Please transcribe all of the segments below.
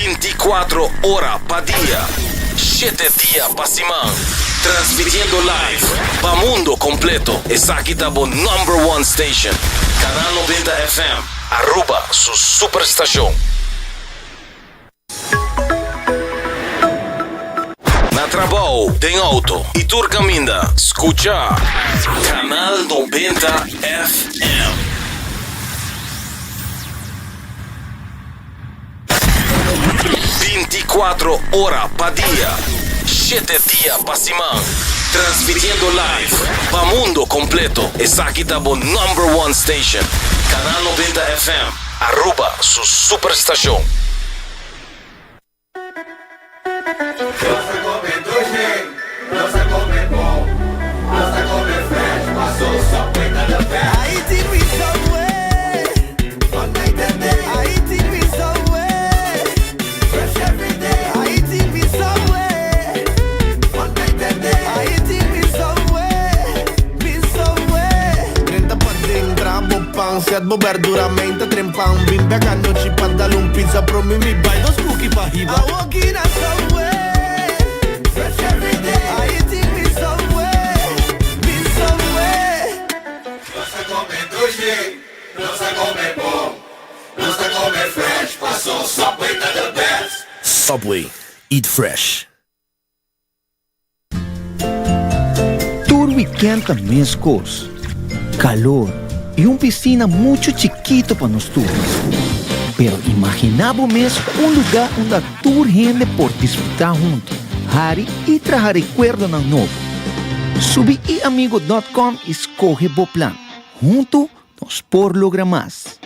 Binticuatro ora pa dia, shete dia pa siman, transmitiendo live pa mundo completo. Esaki ta bo number one station, Canal 90 FM, Aruba su superstacion. Na trabou, den auto y tur caminda, scucha Canal 90 FM. Binticuatro ora pa dia, shete dia pa siman, transmitiendo live pa mundo completo. Esaki ta bo number one station, Canal 90 FM, Aruba su superstacion. Set bo berdura menta trempan Bin bek anochi pa dal un pizza Promi mi bai dos cookie pa hiba Awoki na Subway Fresh every day I eating me Subway Mi Subway Nos ta come dushi, nos ta come bon Nos ta come fresh, paso Subway ta the best. Subway, eat fresh. Tur weekend ta mescos, calor y un piscina mucho chikito pa nos tur. Pero imagina bo mes un lugar unda tur hende por disfruta hunto, hari y traha recuerdonan nobo. Subi iamigo dot com y scoge bo plan. Hunto nos por logra mas.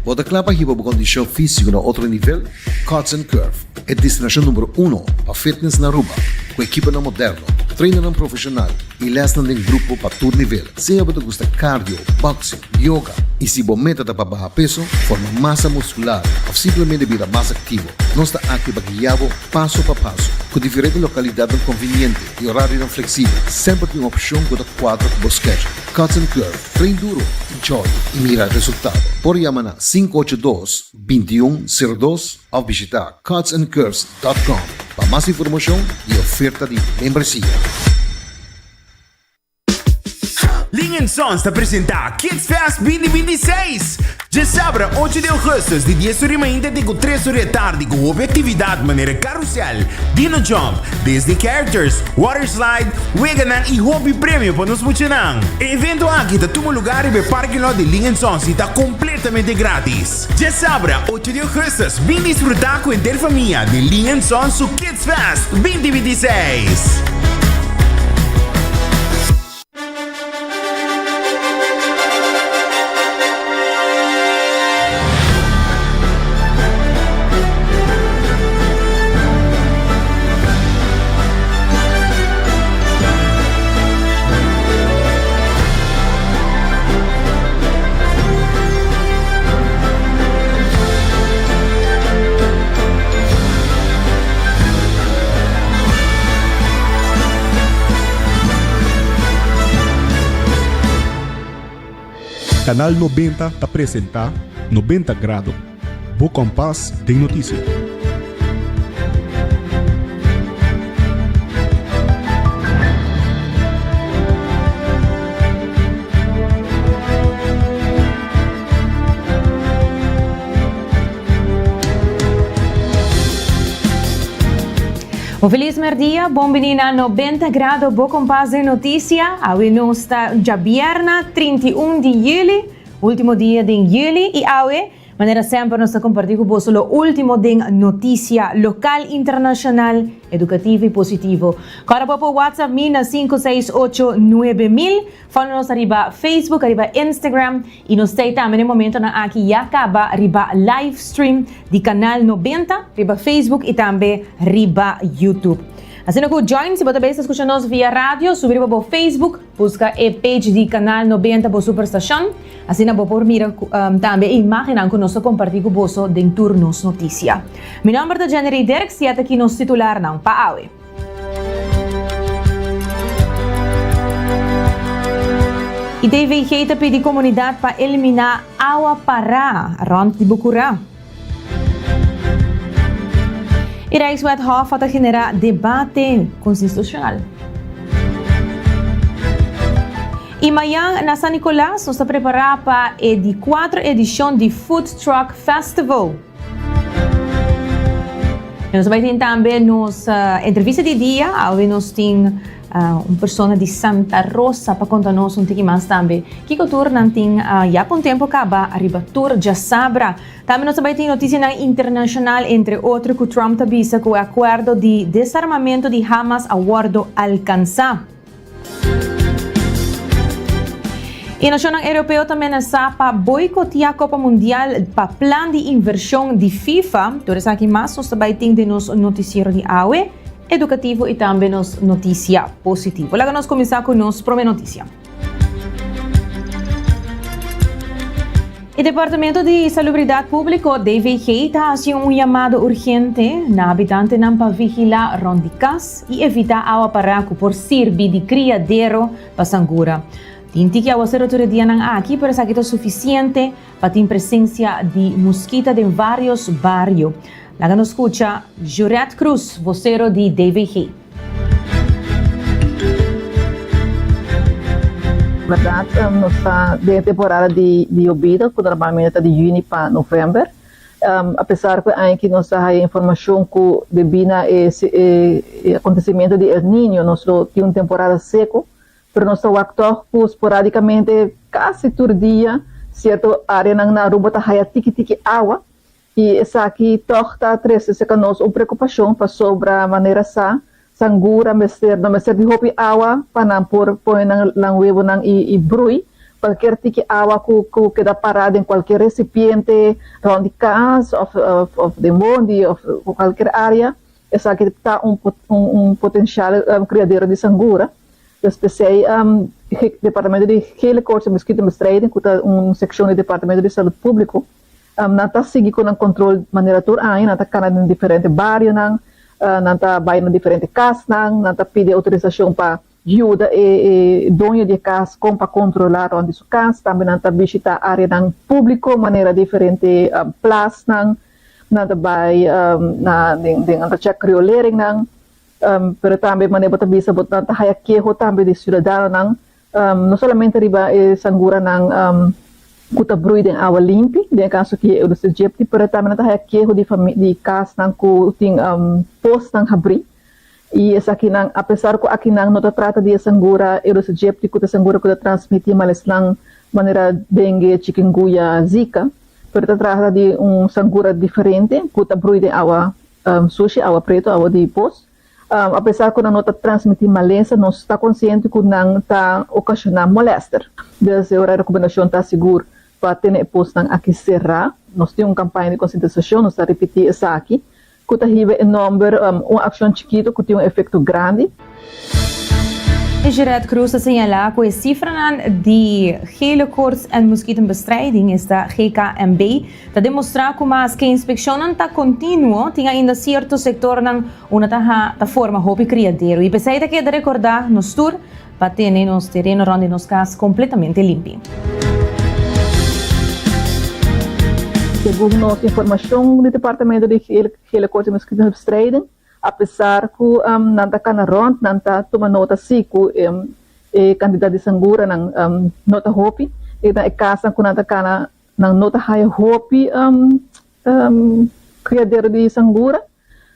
Bo ta kla pa hiba bo kondishon físiko na otro nivel? Cuts and Curve, e destinashon numero uno pa fitness na Aruba, ku ekiponan moderno, trainernan profeshonal i lèsnan den grupo pa tur nivel. Sea bo ta gusta cardio, boxing, yoga i si bo meta ta pa baha peso, forma masa muskular òf simplemente bira mas aktivo, nos ta aki pa guia bo paso pa paso. Ku diferente lokalidatnan konviniente i orarionan fleksibel, semper tin un opshon ku ta kuadra ku bo schedule. Cuts and Curve. Train duro, enjoy y mira resultado. Por yama na 582 21 02 of bishita cutsandcurves dot com pa mas informacion y oferta di membresia. Ling Sons ta presenta Kids Fest 2026! Djasabra ocho di augustus di dies ora di mainta te ku tres ora di atardi ku hopi aktividat manera karusel, dino jump, Disney characters, water slide, weganan i hopi premio pa nos muchanan. E evento aki ta tuma lugar riba e parking lot di Ling Sons i ta kompletamente gratis. Djasabra ocho di augustus bin disfruta ku henter famia di Ling Sons su Kids Fest 2026! Canal 90 ta presenta 90 Grado, bo kompas den notisia. Un feliz merdia, bon bini na 90 Grado, bo kompas den noticia. Awe nos ta djabierna 31 di juli, ultimo dia den juli y awe, manera semper nos ta comparti cu boso lo ultimo den noticia local, internacional, educativo y positivo. Cora bo por WhatsApp mi na 568 9000. Follow nos ariba Facebook, ariba Instagram y nos ta tambe den momentonan aki ya caba riba live stream di Canal 90 riba Facebook y tambe riba YouTube. Asina cu join si bo ta bes ta scucha nos via radio, subi riba bo Facebook, busca e page di Canal 90 bo superstacion. Asina bo por mira tambe e imagennan cu nos ta comparti cu boso den tur nos noticia. Mi nomber ta Jennery Dirks y ataki nos titularnan pa awe. Y DVG ta pidi comunidad pa elimina awa para rond di bo cura. E Rijkswet Hof ta genera debate constitucional. Y mayan na San Nicolas nos ta prepara pa e di cuatro edicion di Food Truck Festival. Nos bai tin tambe nos entrevista di dia. Awe nos tin un persona di Santa Rosa pa konta nos un tiki mas tambe kiko tur nan tin ya pa un tempo kaba ariba tur djasabra. Tambe nos ta bai tin notisianan internashonal entre otro ku Trump ta bisa ku e akuerdo di desarmamento di Hamas a wòrdu alkansá. E nashonnan europeo ta menasá pa boikotiá Kopa Mundial pa plan di invershon di FIFA. Tur esaki mas nos ta bai tin den nos notisiero di awe, edukativo i tambe nos notisia positivo. Laga nos kuminsá ku nos promé notisia. E Departamento di Salubridat Públiko, DVG, ta hasi un yamado urgente na habitantenan pa vigilá rònt di kas i evitá awa pará ku por sirbi di kriadero pa sangura. Tin tiki awasero tur e dianan aki, pero esaki ta sufisiente pa tin presensia di muskita den vários bario. Laga nos skucha Jurette Cruz, vosero di DVG. Berdad nos ta den e temporada di yobida cu normalmente ta di juni pa november. Apesar cu e aña aki nos a haya informacion cu debi na e acontecimento di El Niño nos lo tin un temporada seco, pero nos ta wak tog cu sporadicamente casi tur dia cierto areanan na Aruba ta haya tiki tiki awa. I esaki tòg ta trese serka nos un preokupashon pasobra manera sa sangura mester no mester di hopi awa pa nan por pone nan lan webonan i brui. Kualker tiki awa ku ku keda pará den kualker resipiente rònt di kas òf òf den mondi òf kualker área esaki ta un un potenshal kriadero di sangura. Dus p'esei Departamento di Gele Koorts en Mosquitobestrijding ku ta un sekshon di Departamento di Salud Públiko Nan ta sigui ku nan kontrol manera tur aña, nan ta kana den diferente barionan, nan ta bai na diferente kasnan, nan ta pidi outorisashon pa yuda e doño di e kas kon pa kontrolá rònt di su kas. Tambe nan ta bishitá áreanan públiko manera diferente plasnan, nan ta bai na den nan ta chèk rioleringnan, pero tambe manera bo ta bisa bo nan ta haya keho tambe di siudadanonan No solamente riba e sanguranan ku ta brui den awa limpi, den e kaso aki e Aedes aegypti, pero tambe nan ta haya keho di di kasnan ku tin posnan habrí. I esakinan, apesar ku akinan no ta trata di e sangura Aedes aegypti ku ta sangura ku ta transmití malesnan manera dengue, chikungunya, zika, pero ta trata di un sangura diferente ku ta brui den awa sushi, awa pretu, awa di pos. Apesar ku nan no ta transmití malesa, nos ta konsiente ku nan ta okashoná molèster. Dus e ora e rekomendashon ta sigur pa tene e posnan aki será. Nos tin un kampaña di konsientisashon, nos ta ripití esaki, ku ta hiba e nòmber Un akshon chikitu ku tin un efekto grandi. Gerard Cruz a señalá ku e sifranan di Gele Koorts en Muskietenbestrijding, esta GKMB, Ta demostrá ku maske inspekshonnan ta kontinuo, tin ainda sierto sektornan unda ta ha ta forma hopi kriadero i p'esei ta keda rekordá nos tur pa tene nos tereno rònt di nos kas kompletamente limpi. Segun nos informashon di Departamento di Gele Koorts en Muskietenbestrijding, apesar ku nan ta kana rònt, nan ta tuma nota sí ku e kantidat di sanguranan no ta hopi, e na e kasnan ku nan ta kana Nan no ta haya hopi kriadero di sangura,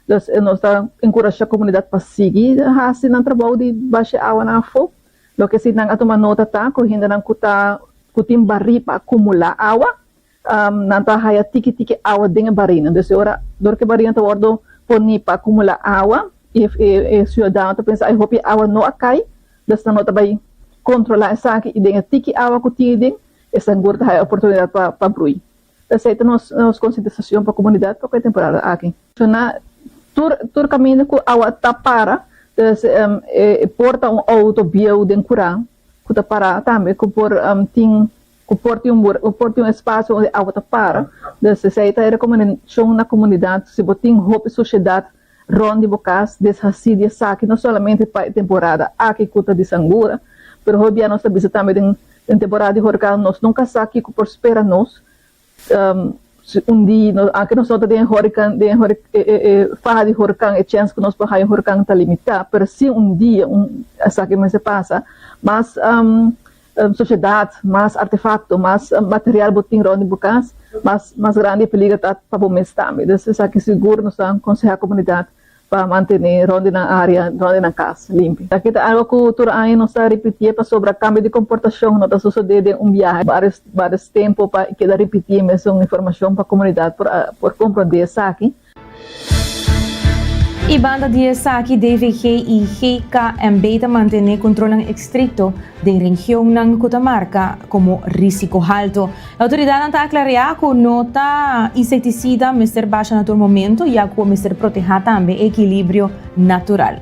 dus nos ta enkurashá komunidat pa sigui hasi nan trabou di basha awanan afó. Loke si nan a tuma nota ta ku hendenan ku ta ku tin barí pa akumulá awa, nan ta haya tiki tiki awa den e barínan. Dus e ora dor ku e barínan ta wòrdu poní pa akumulá awa i e siudadano ta pensa ay hopi awa no a kai, dus nan no ta bai kontrolá esaki i den e tiki awa ku tin aden E sangur ta haya oportunidat pa pa brui. Esei ta nos nos konsientisashon pa komunidat pa ku e temporada aki. Na tur tur kaminda ku awa ta para, dus e por ta un outo bieu den kurá ku ta para tambe ku por tin ku por tin un ku por tin un espasio unda e awa ta para. Dus esei ta e rekomendashon na komunidat si bo tin hopi sushedat rond di bo kas deshasí di esaki no solamente pa e temporada aki ku ta di sangura, pero hopi bia nos ta bisa tambe den. Den temporada di horkan nos nunka sa kiko por spera nos. Si un di nos, anke nos no ta den horikan, den e e faha di horkan, e chèns ku nos por haña horkan ta limitá, pero si un dia un esaki mester pasa, mas sosiedat, mas artefakto, mas material bo tin rònt di bo kas, mas mas grandi e peliger ta pa bo mes tambe. Dus esaki sigur nos ta konsehá komunidat pa mantene rond di nan area, rond di nan cas limpi. Esaki ta algo cu tur aña nos ta ripitié pasobra cambio di comportacion no ta sucede den un biahe. Varios varios tempo pa keda ripitié mesun informacion pa comunidad por por comprende esaki. Y banda di esaki DVG y GKMB ta mantene controlnan estricto den regionnan cu ta marca como risico halto. E autoridadnan ta aclarea cu no ta insecticida mester basha na tur momento ya cu mester proteha tambe e equilibrio natural.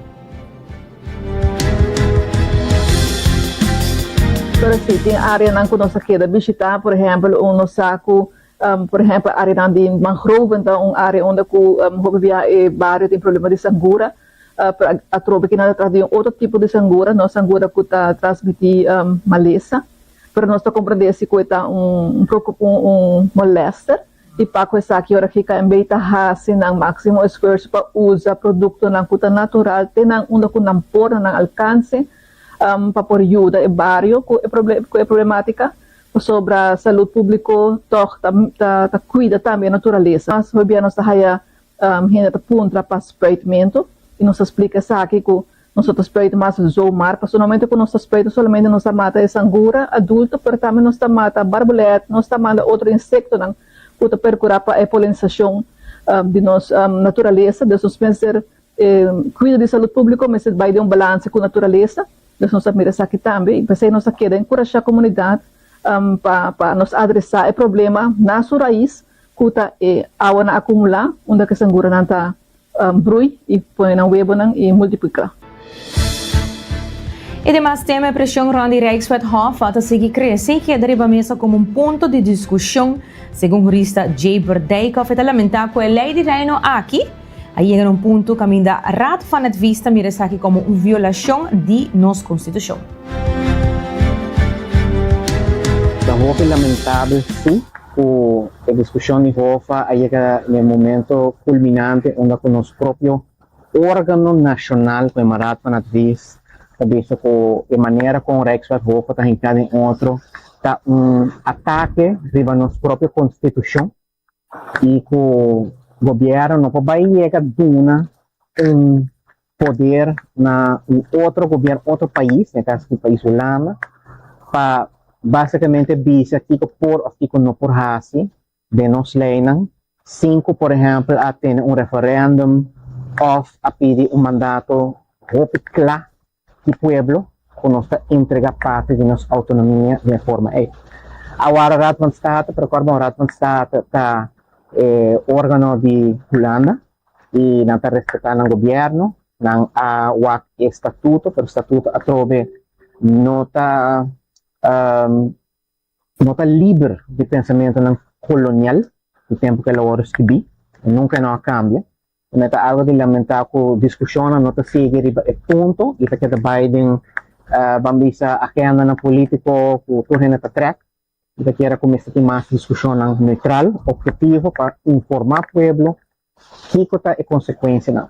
Pero si tin areanan cu nos a keda bishita, por ehempel un nos sa cu por ehempel areanan di mangroven ta un area unda cu hopi bia e bario tin problema di sangura, pero atrobe kinan ta trata di un otro tipo di sangura, no sangura cu ta transmiti malesa. Pero nos ta comprende si cu e ta un un molester y pa cu esaki ora GKMB ta haci nan maximo esfuerzo pa usa productonan cu ta natural te nan unda cu nan por na nan alcance pa por yuda e bario cu e cu e problematica pasobra salud publico toch ta ta cuida tambe e naturalesa. Mas hoy bia nos ta haya hende ta puntra pa spuitmento y nos ta splica esaki cu Nos no ta spuit mas zomaar, pasobra na momento ku nos ta spuit no solamente nos ta mata e sangura adulto, pero tambe nos ta mata barbulet, nos ta manda otro insektonan ku ta perkurá pa e polenisashon di nos naturalesa. Dus nos mester kuido di salud públiko mester bai den un balanse ku naturalesa. Dus nos ta mira esaki tambe i p'esei nos ta keda enkurashá komunidat pa pa nos adresá e problema na su rais ku ta e awanan akumulá unda ku e sanguranan ta Brui i pone nan webonan i multipliká. E demas tema e presion rond di Rijkswet Hoffa ta sigui crece y keda riba mesa como un punto di discusion, segun hurista Jay Berdijkhoff. E ta lamenta cu e ley di Reino aki a yega na un punto caminda Raad van Advies ta mira esaki como un violacion di nos Constitucion. Ta hopi lamentabel si. Ku e diskushon di Hofa a yega na e momento kulminante unda ku nos propio órgano nashonal ku e Raad van Advies ta bisa ku e manera kon Rijkswet Hofa ta hinká den otro ta un atake riba nos propio konstitushon i ku gobièrnu no por bai yega duna un poder na un otro gobierno, otro pais, den e caso aki pais Hulanda, pa basicamente bisa kico por of kico no por haci den nos leynan sin cu por ehempel a tene un referendum of a pidi un mandato hopi cla di pueblo cu nos ta entrega parti di nos autonomia den e forma ey. Awor Raad van State, pero acorda bon Raad van State ta e organo di Hulanda, y nan ta respeta nan gobierno, nan a wak e statuto, pero statuto atrobe no ta no ta liber di pensamentonan colonial di tempo cu el a worde scribi, y nunca e no a cambia. Me ta algo di lamenta cu discusionnan no ta sigui riba e punto y ta keda bay den ban bisa agendanan politico cu tur hende ta trek. Mi ta kere ku mester tin mas diskushonnan neutral, ophetivo pa informá pueblo kiko ta e konsekuensianan.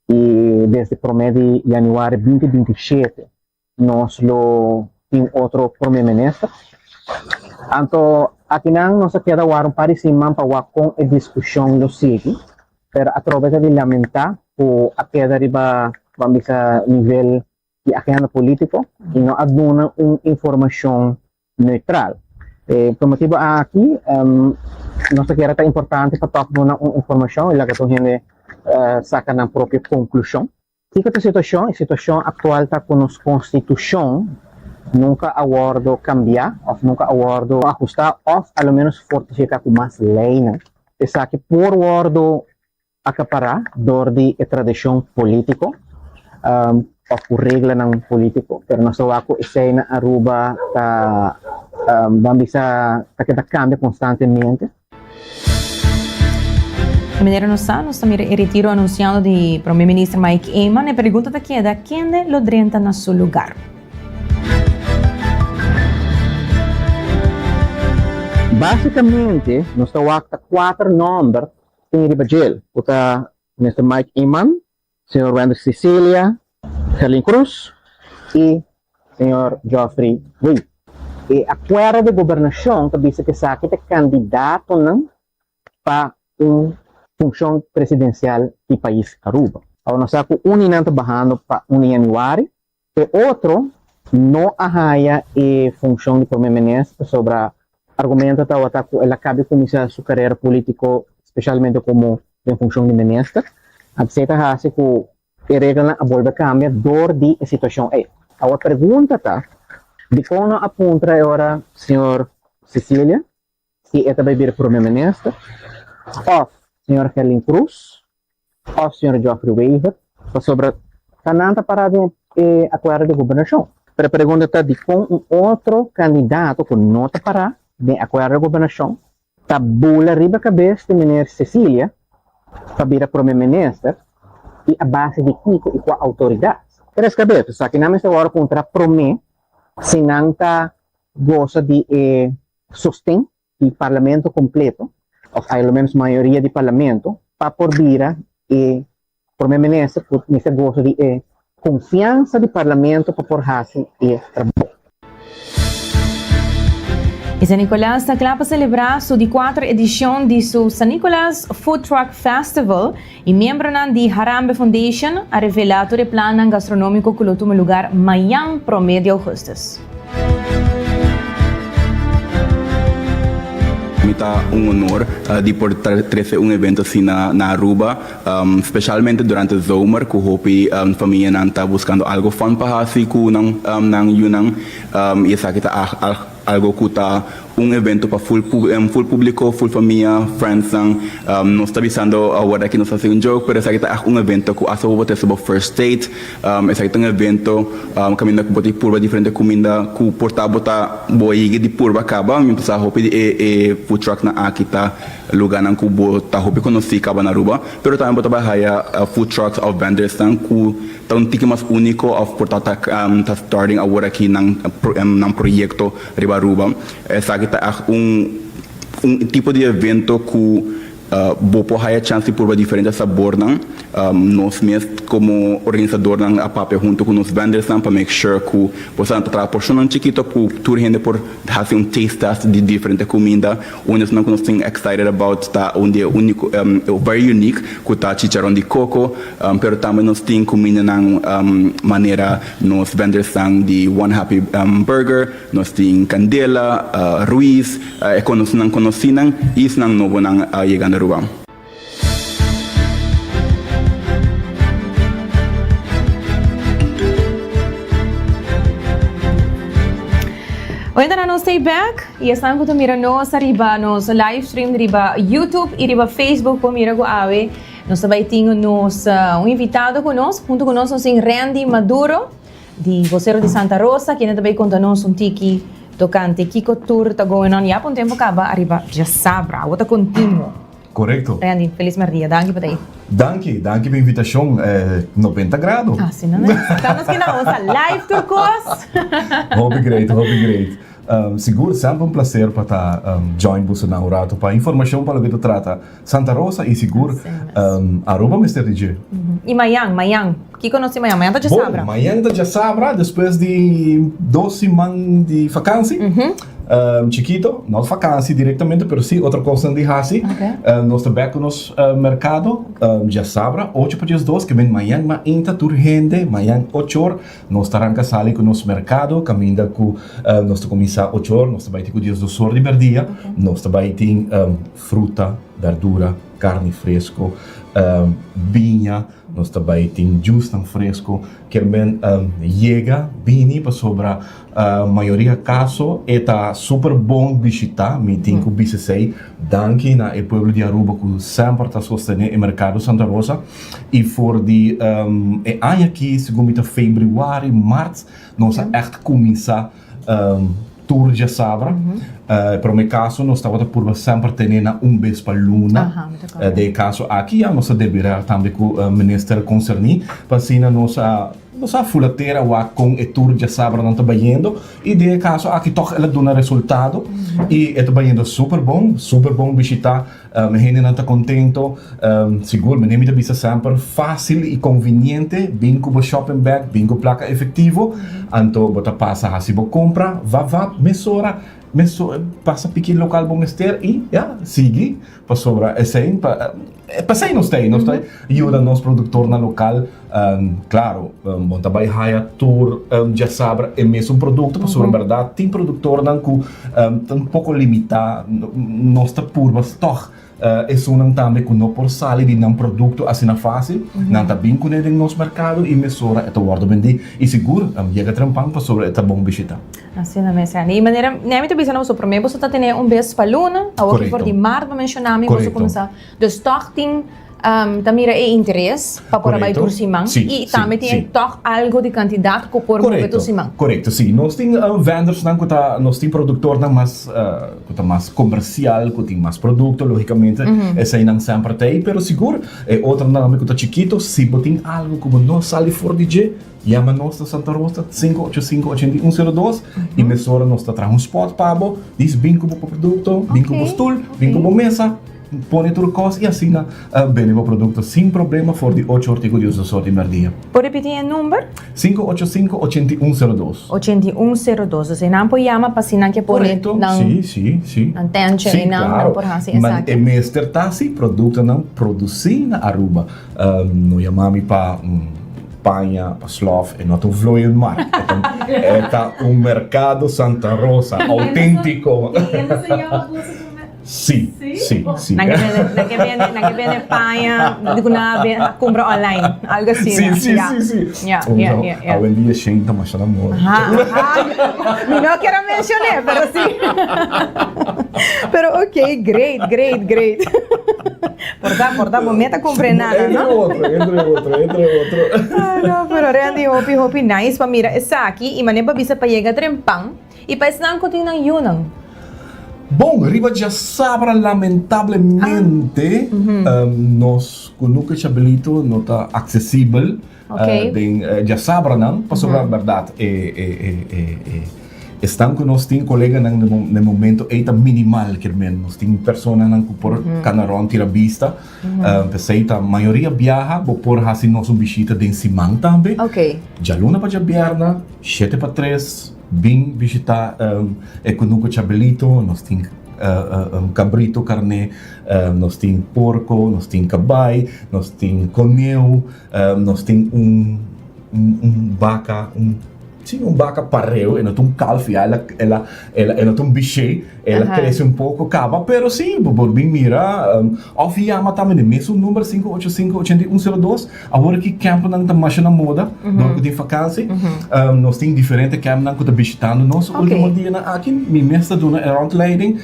I desde promé di yanüari binti 27 nos lo tin otro promé minister. Anto akinan nos a keda wak un par di siman pa wak kon e diskushon lo sigui, pero atrobe ta di lamentá ku a keda riba ban bisa nivel di agenda politico y no a duna un informacion neutral. E por motibo aki nos ta kere ta importante pa toch duna un informacion y laga tur hende saca nan propio conclusion. Kico ta e situacion? E situacion actual ta cu nos constitucion nunca a wordo cambia of nunca a wordo ahusta of a lo menos fortifica cu mas leynan. Esaki por wordo Acapará dor di e tradicion politico of cu reglanan politico, pero nos ta wak cu esey na Aruba ta ban bisa ta keda cambia constantemente. E manera nos sa, nos ta mira e retiro anunciado di Prome Minister Mike Eman. E pregunta ta keda, kende lo drenta na su lugar? Básicamente nos ta wak ta cuater nomber tin riba djel, cu ta Mister Mike Eman, Señor Wendrick Cecilia, Gerlin Cruz y Señor Geoffrey Wee. E acuerdo di gobernacion ta bisa cu esaki ta candidatonan pa un funcion presidencial di pais Aruba. Awor nos sa cu un di nan ta bahando pa un di januari, e otro no a haya e funcion di prome minister pasobra argumento tabata cu el a cabi cuminsa su carera politico specialmente como den funcion di minister. Antes ta haci cu e reglanan a bolbe cambia door di e situacion ey. Awor pregunta ta, dicon no a puntra e ora señor Cecilia si e ta bay bira prome minister of señor Gerlin Cruz of señor Geoffrey Wever pasobra ta nan ta para den e acuerdo di gobernacion. Pero e pregunta ta dicon un otro candidato cu no ta para den e acuerdo di gobernacion ta bula riba cabes di meneer Cecilia pa bira prome minister y a base di kico y cua autoridad. Tres cabes, esaki nan mester worde puntra prome si nan ta goza di e sosten di Parlamento completo, of a lo menos mayoria di Parlamento, pa por bira e Prome Minister cu mester goza di e confiansa di Parlamento pa por haci e trabou. Y San Nicolas ta cla pa celebra su di cuater edicion di su San Nicolas Food Truck Festival y miembronan di Harambe Foundation a revela tur e plannan gastronomico cu lo tuma lugar mañan prome di augustus. Mi ta un honor di por trece un evento asina na Aruba, specialmente durante zomer cu hopi famianan ta buscando algo fun pa haci cu nan nan yunan y esaki ta algo cu ta un evento pa full full publico, full famia, friendsnan. Nos ta bisando awor aki nos ta haci un joke pero esaki ta un evento cu hasta bo por trece bo first date. Esaki ta un evento kaminda ku bo ta purba diferente kuminda ku por ta bo ta bo a yega di purba kaba. Mi sa hopi di e e food trucknan aki ta lugánan ku bo ta hopi konosí kaba na Aruba, pero tambe bo ta bai haya food trucks òf vendersnan ku ta un tiki mas úniko òf por ta ta starting awor aki nan nan proyekto riba Aruba. Esaki ta ègt un un tipo di evento ku Bo por haya chans di purba diferente sabornan. Nos mes como organisadornan a papia hunto cu nos vendorsnan pa make sure cu bo sa ta traha porcionnan chikito cu tur hende por haci un taste test di diferente cuminda. Un esnan cu nos tin excited about ta un di e unico very unique cu ta chicharon di coco. Pero tambe nos tin cumindanan manera nos vendorsnan di One Happy Burger. Nos tin Candela, Ruiz, e konosnan konosínan i esnan nobonan a yega na Aruba. Oyentenan nos stay back y esnan cu ta mira nos ariba nos live stream riba YouTube y riba Facebook por mira cu awe nos ta bay tin nos un invitado cu nos hunto cu nos nos tin Randy Maduro. Di vocero di Santa Rosa, kende ta bay conta nos un tiki tocante kico tur ta going on ya pa un tempo caba ariba djasabra. Awo ta continuo. Corecto. Randy, feliz merdia. Danki pa ta ey. Danki, danki pa invitacion. 90 grado. Asina mes. Ta nos kina osa live tur cos. Hopi great, hopi great. Sigur semper un placer pa ta join boso na un rato pa informacion pa loke ta trata Santa Rosa y sigur Aruba mester di dje. Y mayan, mayan. Kiko nos tin mayan? Mayan ta djasabra. Bon, mayan ta djasabra despues di dos siman di vakansi. Chikito, no vakansi directamente pero si otro cosnan di haci. Nos ta bek cu nos mercado djasabra ocho pa diesdos ke men mayan mainta tur hende mayan ocho or Nos ta ranka sali ku nos merkado kaminda ku nos ta kuminsá ocho or, nos ta bai tin ku diesdos or di mèrdia. Nos ta bai tin fruta, bèrdura, karni fresko, biña, nos ta bai tin jusnan fresko. Kier men yega bini pasobra mayoria kaso e ta super bon bishitá. Mi tin ku bisa esei danki na e pueblo di Aruba ku semper ta sostené e merkado Santa Rosa. I for di e aña aki, segun mi ta februari, mart, nos a ègt kuminsá tur djasabra. E promé kaso nos tabata purba semper tene na un bes pa luna. Den e kaso aki ya nos a debirá tambe ku minister konserní pa asina nos a. Bo sa fula tera wak kon e tur djasabranan ta bayendo i den e kaso aki tòg el a duna resultado i e ta bayendo super bon, super bon bishitá, hendenan ta kontento, sigur mene mi ta bisa semper fásil i konviniente bin ku bo shopping bag, bin ku plaka efektivo, anto bo ta pasa hasi bo kompra vap vap mesora, meso pasa piki lokal bo mester i ya sigui. Pasobra esei pa p'esei nos ta ei, nos ta yuda nos produktornan lokal. Klaro, bo ta bai haya tur djasabra e mesun produkto, pasobra bèrdat tin produktornan ku ta un poko limitá. Nos ta purba tòg esunnan tambe ku no por sali di nan produkto asina fásil, nan ta bin kuné den nos merkado i mesora e ta wòrdu bendí. I sigur yega trempan pasobra e ta bon bishitá. Asina mes, Randy. I manera Nemi ta bisa na boso promé boso ta tene un bes pa luna, awor ki for di mart bo menshoná mi boso kuminsá. Dus tòg tin ta mira e interes pa por a bai tur siman i tambe tin tòg algo di kantidat ku por move tur siman. Korekto, si. Nos tin vendersnan ku ta, nos tin produktornan mas ku ta mas komersial, ku tin mas produkto, lógikamente eseinan semper ta ei, pero sigur e otronan tambe ku ta chikito, si bo tin algo ku bo no sali for di dje, Yama nos na Santa Rosa 585 8102 y mesora nos ta traha un spot pa bo. Dis bin cu bo producto, bin cu bo stoel, bin cu bo mesa, pone tur cos y asina bende bo producto sin problema for di ocho or te cu dies or di merdia. Por repiti e number? 585 8102. 8102. Dus einan por yama pa si nan ke pone nan Sí, sí, sí. nan tentje Sí, einan, nan claro. por hasi Man esaki. e mester ta si productonan produci na Aruba. No yama mi pa un paña, pa slof, e no ta un vlooienmarkt. E ta un mercado Santa Rosa, autentico. Sí, sí, sí. Nan ke bende, nan ke bende, nan ke bende paña di ku nan a kumpra online, algo asina. Sí, sí, sí, sí. Ya, ya, ya, ya. Awendia Shein ta masha na moda. Aha, aha. Mi no kier a mencion'é, pero sí. Pero ok, great, great, great. Por ta, por ta, bo meta cumpre nada, no? Entre otro, entre otro, entre otro. Ah, no, pero Randy, hopi, hopi nice pa mira esaki y mane pa bisa pa yega trempan y pa esnan cu tin nan yunan. Bon, riba djasabra lamentablemente nos Kunuku Chabelito no ta accesibel Den djasabranan, pasobra bèrdat e esnan ku nos tin koleganan na e momento ei ta minimal, kier men nos tin personanan ku por kana rònt tira bista, p'esei ta mayoria biaha bo por hasi nos un bishita den siman tambe, djaluna pa djabièrnè shete pa tres bin bishita e Kunuku Chabelito, nos tin kabrito, karné, nos tin porko, nos tin kabai, nos tin koneu. Nos tin un un baka un si un baka pareu e no ta un kalf ya el a el a e no ta un bishé el a krese un poko kaba pero si bo por bin mira òf yama tambe den mesun number 585 8102 awor aki kèmpnan ta masha na moda dor ku tin fakansi nos tin diferente kèmpnan ku ta bishitando nos ultimo dianan aki mi mes ta duna e rondleiding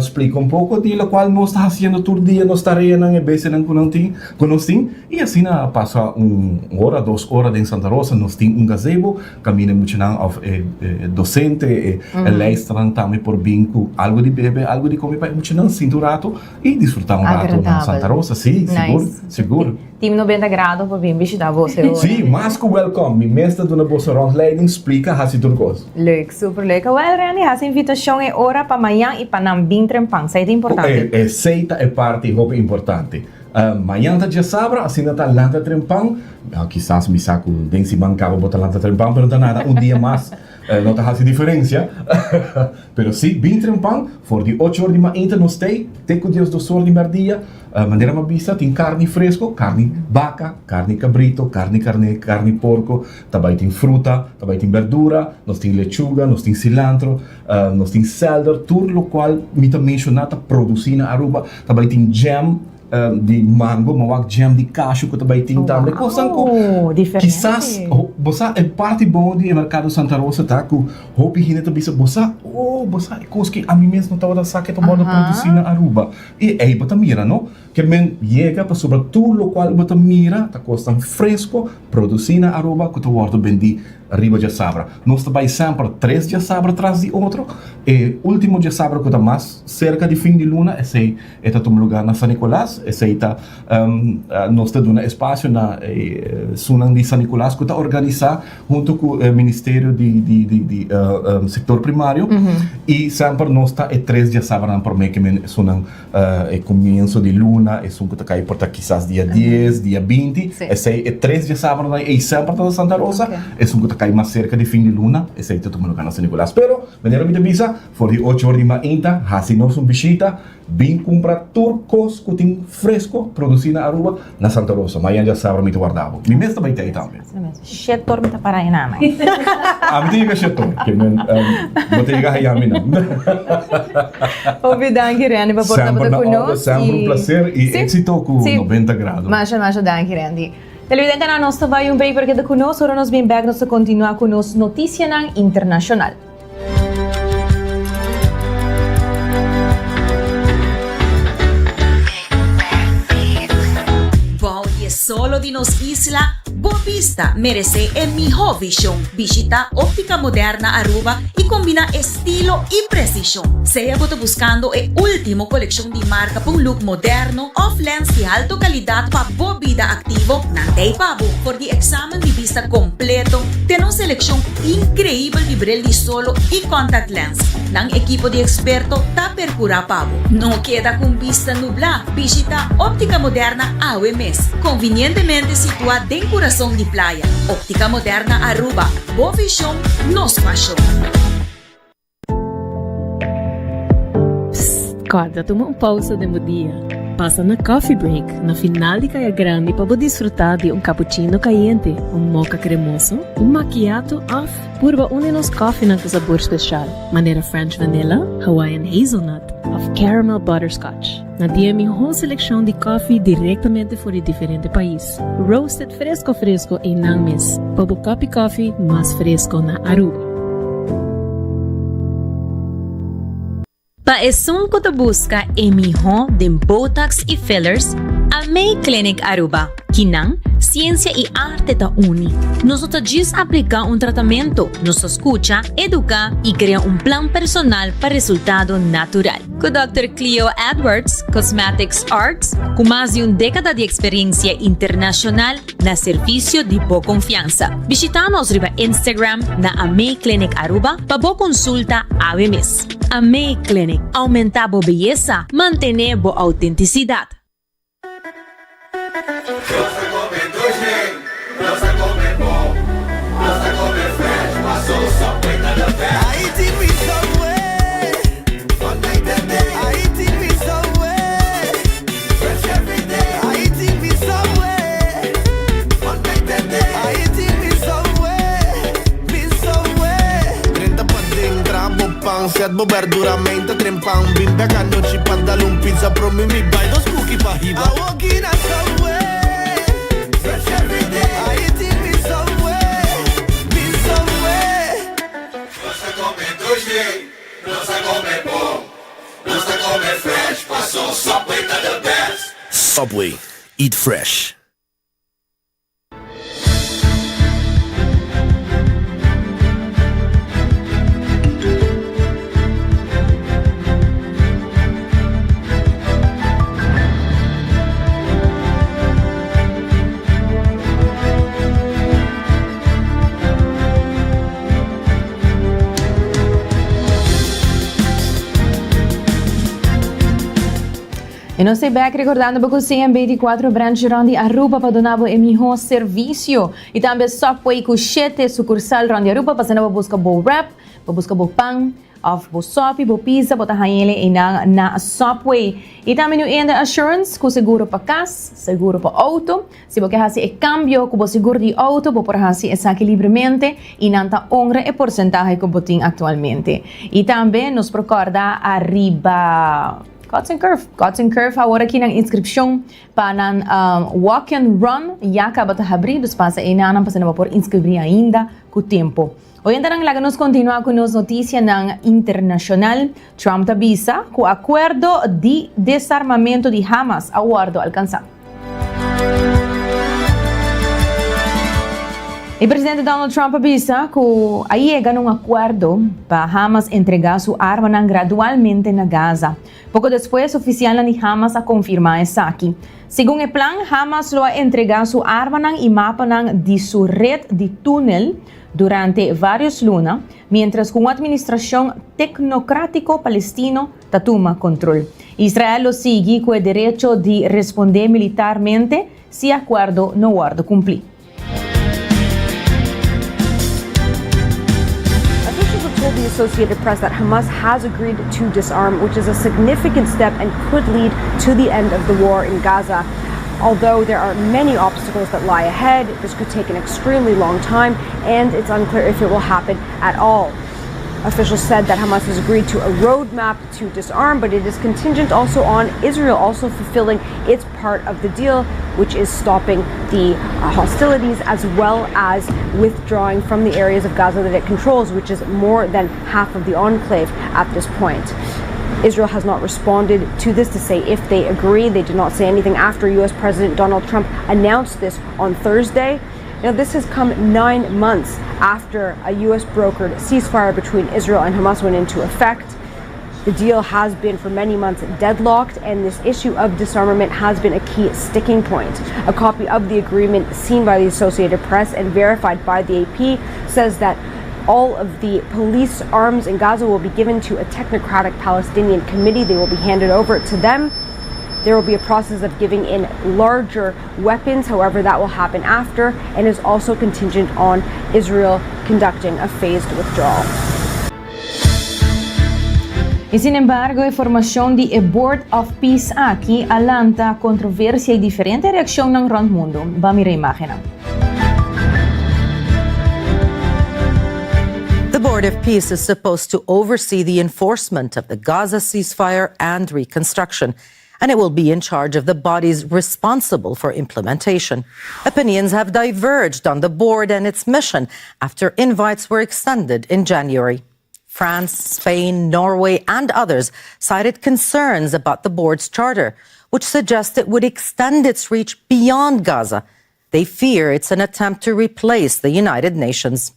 splika un poko di lokual nos ta hasiendo tur dia nos tareanan e besianan ku nan tin ku nos tin. I asina a pasa un ora, dos ora den Santa Rosa, nos tin un gazebo kaminda e muchanan òf e dosente, e leisternan tambe por bin ku algu di bebe, algu di kome pa e muchanan sinti un ratu i disfrutá un ratu na Santa Rosa. Sí, sigur, sigur. Team 90 Grado por bin bishitá boso e ora. Sí, mas ku wèlkòm. Mi mes ta duna boso ròntleiding, splika, hasi tur kos. Leuk, super leuk. Awèl Randy, hasi invitashon e ora pa mañan i pa nan bin trempan. Esei ta importante. Esei ta e parti hopi importante. Mañan ta djasabra, asina ta lanta trempan. Kisas mi sa ku den siman kaba bo ta lanta trempan, pero no ta nada, un dia mas no ta hasi diferensia. Pero si, bin trempan, for di ocho or di mainta nos tei te ku diesdos or di merdia. Manera mi a bisa, tin karni fresko, karni baka, karni kabrito, karni karné, karni porko, ta bai tin fruta, ta bai tin berdura, nos tin lechuga, nos tin silantro, Nos tin selder, tur lokual mi ta menshoná ta produsí na Aruba. Ta bai tin jam di mango, ma wak jam di kashu ku ta bai tin tambe. Kosnan ku kisas bo sa e parti bon di e merkado Santa Rosa ta ku hopi hende ta bisa bo sa, oh bo sa e kos ki ami mes no tabata sa ke ta wòrdu produsí na Aruba. I ei bo ta mira no, ke men yega pasobra tur lokual bo ta mira ta kosnan fresko produsí na Aruba ku ta wòrdu bendí. riba djasabra. Nos ta bai semper tres djasabra tras di otro. E ultimo djasabra ku ta mas serka di fin di luna, esei e ta tuma lugá na San Nicolas. Esei ta nos ta duna espasio na e esunnan di San Nicolas ku ta organisá hunto ku e ministerio di di di di sektor primario. I semper nos ta e tres djasabranan promé ke men esunnan E comienso di luna, esun cu ta cay por ta kisas dia dies, dia binti, esey e tres diasabranan ey semper ta na Santa Rosa, esun cu ta cay mas cerca di fin di luna, esey ta tuma lugar na San Nicolas. Pero, manera mi ta bisa, for di ocho or di mainta, haci nos un bishita, bin cumpra tur cos cu tin fresco produci na Aruba, na Santa Rosa. Mañan diasabra mi ta warda bo. Mi mes ta bay ta ey tambe. Shetor mi ta para e nana. Ami ta yega shetor. Ke men bo ta yega haya mi nan. Hopi danki Randy pa por tabata ku nos. Semper un placer y exito ku 90 grado. Masha masha danki Randy. Televidentenan nos ta bai un break pero keda ku nos ora nos bin bek nos ta kontinua ku nos notisianan internashonal. Bou di e solo di nos isla, bo bista meresé e mihó vishon. Bishitá Óptica Moderna Aruba i kombiná estilo i presishon. Sea bo ta buskando e último kolekshon di marka pa un look moderno òf lens di alto kalidat pa bo bida aktivo, nan ta ei pa bo. For di eksamen di bista kompleto te nos selekshon Increibel di bril di solo y contact lens. Nan ekipo di experto ta percura pa bo. No keda cu un bista nubla, bishita Optica Moderna awe mes. Convinientemente situa den curason di playa. Optica Moderna Aruba, bo vision, nos pasion. Psst, kòrda tuma un pousa den bo dia. Pasa na Coffee Break na final di Kaya Grandi pa bo disfrutá di un cappuccino kayente, un mocha kremoso, un macchiato òf purba un di nos kòfinan ku sabor speshal, manera French Vanilla, Hawaiian Hazelnut òf Caramel Butterscotch. Nan tin e mihó selekshon di kòfi direktamente for di diferente pais, roasted fresko fresko einan mes, pa bo kòpi kòfi mas fresko na Aruba. Pa esun ku ta buska e mihó den botox i fillers, Amei Clinic Aruba. Kinan, siensia i arte ta uni. Nos no ta djis apliká un tratamentu, nos ta skucha, eduká i krea un plan personal pa resultado natural. Ku Dòkter Cleo Edwards, Cosmetics Arts, ku mas di un dékada di eksperensia internashonal na servisio di bo konfiansa. Bishitá nos riba Instagram na Amei Clinic Aruba pa bo konsulta awe mes. Amei Clinic, oumentá bo beyesa, mantené bo outentisidat. Nos ta come dushi, nos ta come bon, nos ta come fresh, paso Subway ta the best. I eating with Subway all night and day. I eating with Subway fresh every day. I eating with Subway all night and day. I eating with Subway, with Subway. Drenta paden, traha bo pan, set bo berdura, meinta trempan, bin bek anochi pa dal un pizza promi mi bai dos cookie pa hiba. I walk in a Subway, fresh every day. I eating with Subway, with Subway. Nos ta come dushi, nos ta come bon, nos ta come fresh, paso Subway ta the best. Subway, eat fresh. Y nos ta bek recordando bo cu CMB di cuatro branch rond di Aruba pa duna bo e miho servicio. Y tambe Subway cu shete sucursal rond di Aruba pa asina bo busca bo wrap, bo busca bo pan of bo sopi, bo pizza, bo ta hañele eynan na Subway. Y tambe New India Assurance cu seguro pa cas, seguro pa auto. Si bo ke haci e cambio cu bo seguro di auto bo por haci esaki libremente y nan ta honra e porcentahe cu bo tin actualmente. Y tambe nos por corda ariba. Cuts and Curve, Cuts and Curve awor aki nan inscripcion pa nan walk and run ya caba ta habri, dus pasa enanan pasobra bo por inscribri ainda cu tempo. Oyentenan laga nos continua cu nos noticianan internacional. Trump ta bisa cu acuerdo di desarmamento di Hamas a wordo alcansa. E presidente Donald Trump a bisa ku a yega na un akuerdo pa Hamas entregá su armanan gradualmente na Gaza. Poko despues ofisialnan di Hamas a konfirmá esaki. Segun e plan, Hamas lo a entregá su armanan i mapanan di su ret di túnel durante vários luna, miéntras ku un atministrashon teknokrátiko palestino ta tuma kontrol. Israel lo sigui ku e derecho di respondé militarmente si e akuerdo no wòrdu kumplí. Officials have told the Associated Press that Hamas has agreed to disarm, which is a significant step and could lead to the end of the war in Gaza. Although there are many obstacles that lie ahead, this could take an extremely long time, and it's unclear if it will happen at all. Officials said that Hamas has agreed to a roadmap to disarm, but it is contingent also on Israel also fulfilling its part of the deal, which is stopping the uh, hostilities as well as withdrawing from the areas of Gaza that it controls, which is more than half of the enclave at this point. Israel has not responded to this to say if they agree. They did not say anything after U.S. President Donald Trump announced this on Thursday. Now, this has come nine months after a U.S. brokered ceasefire between Israel and Hamas went into effect. The deal has been for many months deadlocked, and this issue of disarmament has been a key sticking point. A copy of the agreement seen by the Associated Press and verified by the AP says that all of the police arms in Gaza will be given to a technocratic Palestinian committee. They will be handed over to them. There will be a process of giving in larger weapons. However, that will happen after and is also contingent on Israel conducting a phased withdrawal. Y sin embargo, e formacion di e Board of Peace aki a lanta controversia y diferente reaccionnan rond mundo. Ban mira imagennan. The Board of Peace is supposed to oversee the enforcement of the Gaza ceasefire and reconstruction, and it will be in charge of the bodies responsible for implementation. Opinions have diverged on the board and its mission after invites were extended in January. France, Spain, Norway, and others cited concerns about the board's charter, which suggests it would extend its reach beyond Gaza. They fear it's an attempt to replace the United Nations.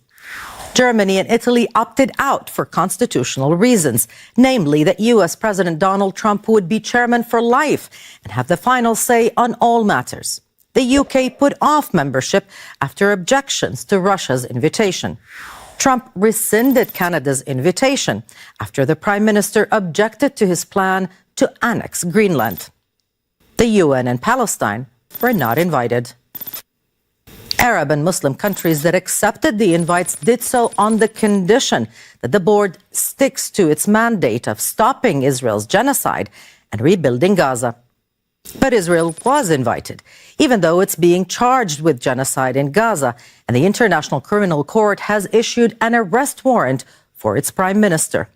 Germany and Italy opted out for constitutional reasons, namely that U.S. President Donald Trump would be chairman for life and have the final say on all matters. The UK put off membership after objections to Russia's invitation. Trump rescinded Canada's invitation after the prime minister objected to his plan to annex Greenland. The UN and Palestine were not invited. Arab and Muslim countries that accepted the invites did so on the condition that the board sticks to its mandate of stopping Israel's genocide and rebuilding Gaza. But Israel was invited, even though it's being charged with genocide in Gaza, and the International Criminal Court has issued an arrest warrant for its prime minister.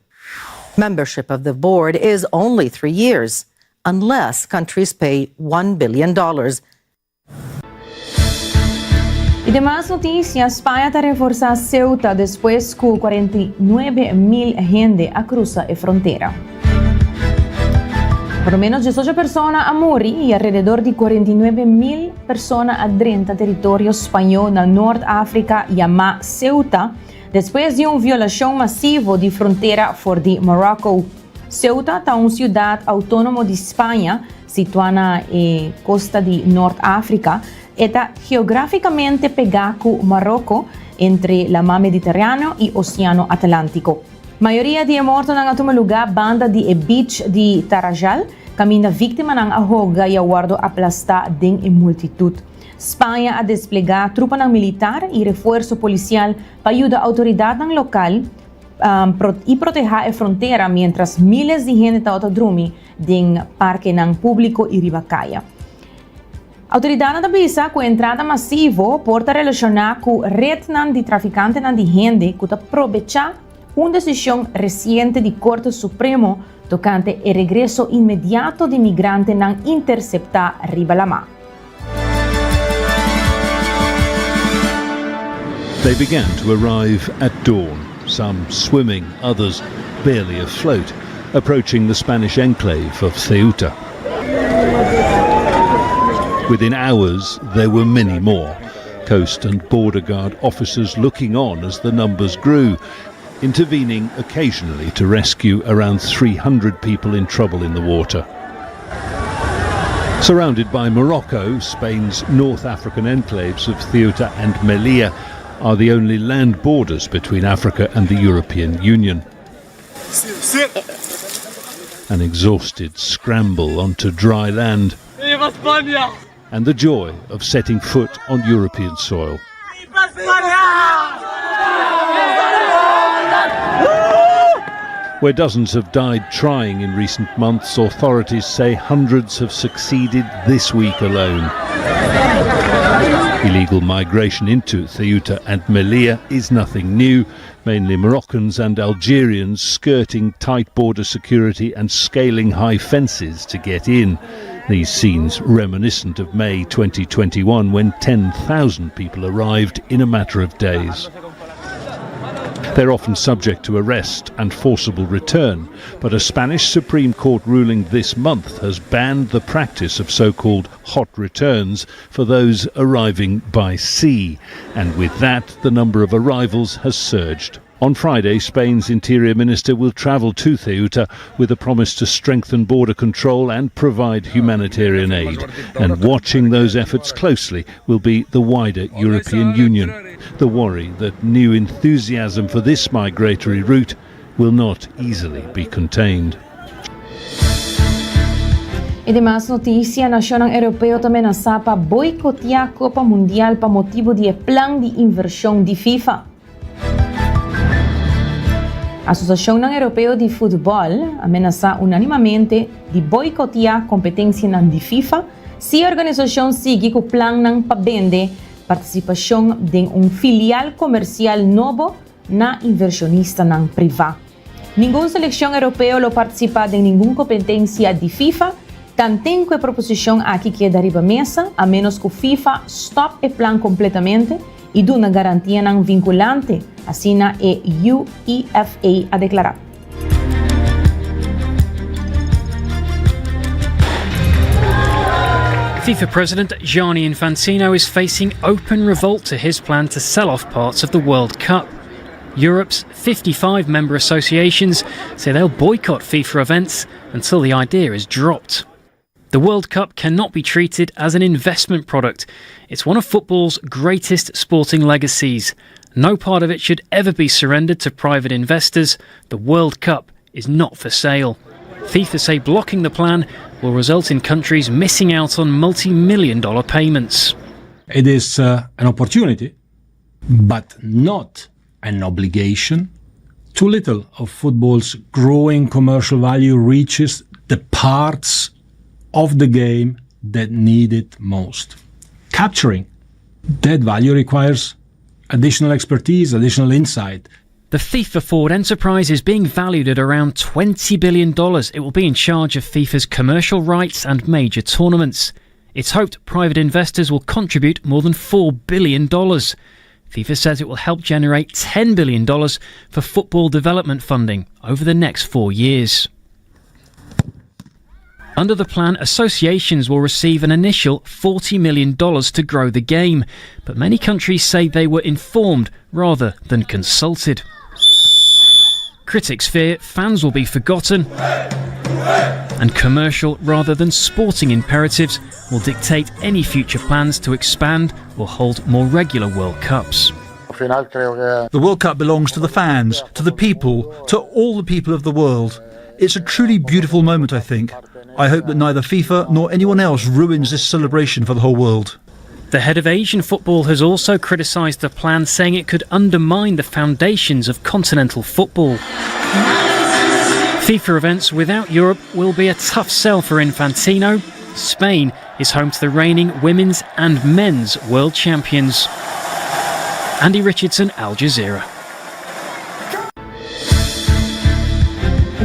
Membership of the board is only three years, unless countries pay $1 billion. Y demas noticia, Spaña ta reforsa Ceuta despues cu 49 mil hende a crusa e frontera. Por lo menos 18 persona a muri y alrededor di 49 mil persona a drenta teritorio spaño na Nort Africa yama Ceuta, despues di un violacion masivo di frontera for di Marocco. Ceuta ta un ciudad autonomo di Spaña, situa na eh, costa di Nort Africa, e ta geograficamente pega cu Marocco entre Lama Mediteraneo y Oceano Atlantico. Mayoria di e mortonan a tuma luga banda di e beach di Tarajal, caminda victimanan a hoga y a wordo aplasta den e multitud. Spaña a desplega trupanan militar y refuerso policial pa yuda autoridadnan local um, y proteha e frontera mientras miles di hende tabata drumi den parkenan publico y riba caya. Autoridadnan ta bisa cu entrada masivo por ta relaciona cu rednan di traficantenan di hende cu ta probecha un decision reciente di Corte Supremo tocante e regreso inmediato di migrantenan intercepta riba lama. They began to arrive at dawn, some swimming, others barely afloat, approaching the Spanish enclave of Ceuta. Within hours, there were many more. Coast and Border Guard officers looking on as the numbers grew, intervening occasionally to rescue around 300 people in trouble in the water. Surrounded by Morocco, Spain's North African enclaves of Ceuta and Melilla are the only land borders between Africa and the European Union. An exhausted scramble onto dry land. And the joy of setting foot on European soil. Where dozens have died trying in recent months, authorities say hundreds have succeeded this week alone. Illegal migration into Ceuta and Melilla is nothing new, mainly Moroccans and Algerians skirting tight border security and scaling high fences to get in. These scenes reminiscent of May 2021 when 10,000 people arrived in a matter of days. They're often subject to arrest and forcible return, but a Spanish Supreme Court ruling this month has banned the practice of so called hot returns for those arriving by sea. And with that, the number of arrivals has surged. On Friday, Spain's interior minister will travel to Ceuta with a promise to strengthen border control and provide humanitarian aid. And watching those efforts closely will be the wider European Union. The worry that new enthusiasm for this migratory route will not easily be contained. I demas notisia, Nashonnan Europeo ta menasá pa boikotiá Kopa Mundial pa motibu di e plan di invershon di FIFA. Asosiashonnan Europeo di Futbòl a menasá unánimamente di boikotiá kompetensianan di FIFA si e organisashon sigui ku plannan pa bende partisipashon den un filial komersial nobo na invershonistanan privá. Ningun selekshon Europeo lo partisipá den ningun kompetensia di FIFA tanten ku e proposishon aki keda riba mesa a ménos ku FIFA stòp e plan kompletamente i duna garantianan vinkulante, asina e UEFA a deklará. FIFA President Gianni Infantino is facing open revolt to his plan to sell off parts of the World Cup. Europe's 55 member associations say they'll boycott FIFA events until the idea is dropped. The World Cup cannot be treated as an investment product. It's one of football's greatest sporting legacies. No part of it should ever be surrendered to private investors. The World Cup is not for sale. FIFA say blocking the plan will result in countries missing out on multi million dollar payments. It is uh, an opportunity, but not an obligation. Too little of football's growing commercial value reaches the parts of the game that need it most. Capturing that value requires additional expertise, additional insight. The FIFA Forward enterprise is being valued at around $20 billion. It will be in charge of FIFA's commercial rights and major tournaments. It's hoped private investors will contribute more than $4 billion. FIFA says it will help generate $10 billion for football development funding over the next four years. Under the plan, associations will receive an initial $40 million to grow the game, but many countries say they were informed rather than consulted. Critics fear fans will be forgotten and commercial rather than sporting imperatives will dictate any future plans to expand or hold more regular World Cups. The World Cup belongs to the fans, to the people, to all the people of the world. It's a truly beautiful moment, I think. I hope that neither FIFA nor anyone else ruins this celebration for the whole world. The head of Asian football has also criticised the plan, saying it could undermine the foundations of continental football. FIFA events without Europe will be a tough sell for Infantino. Spain is home to the reigning women's and men's world champions. Andy Richardson, Al Jazeera.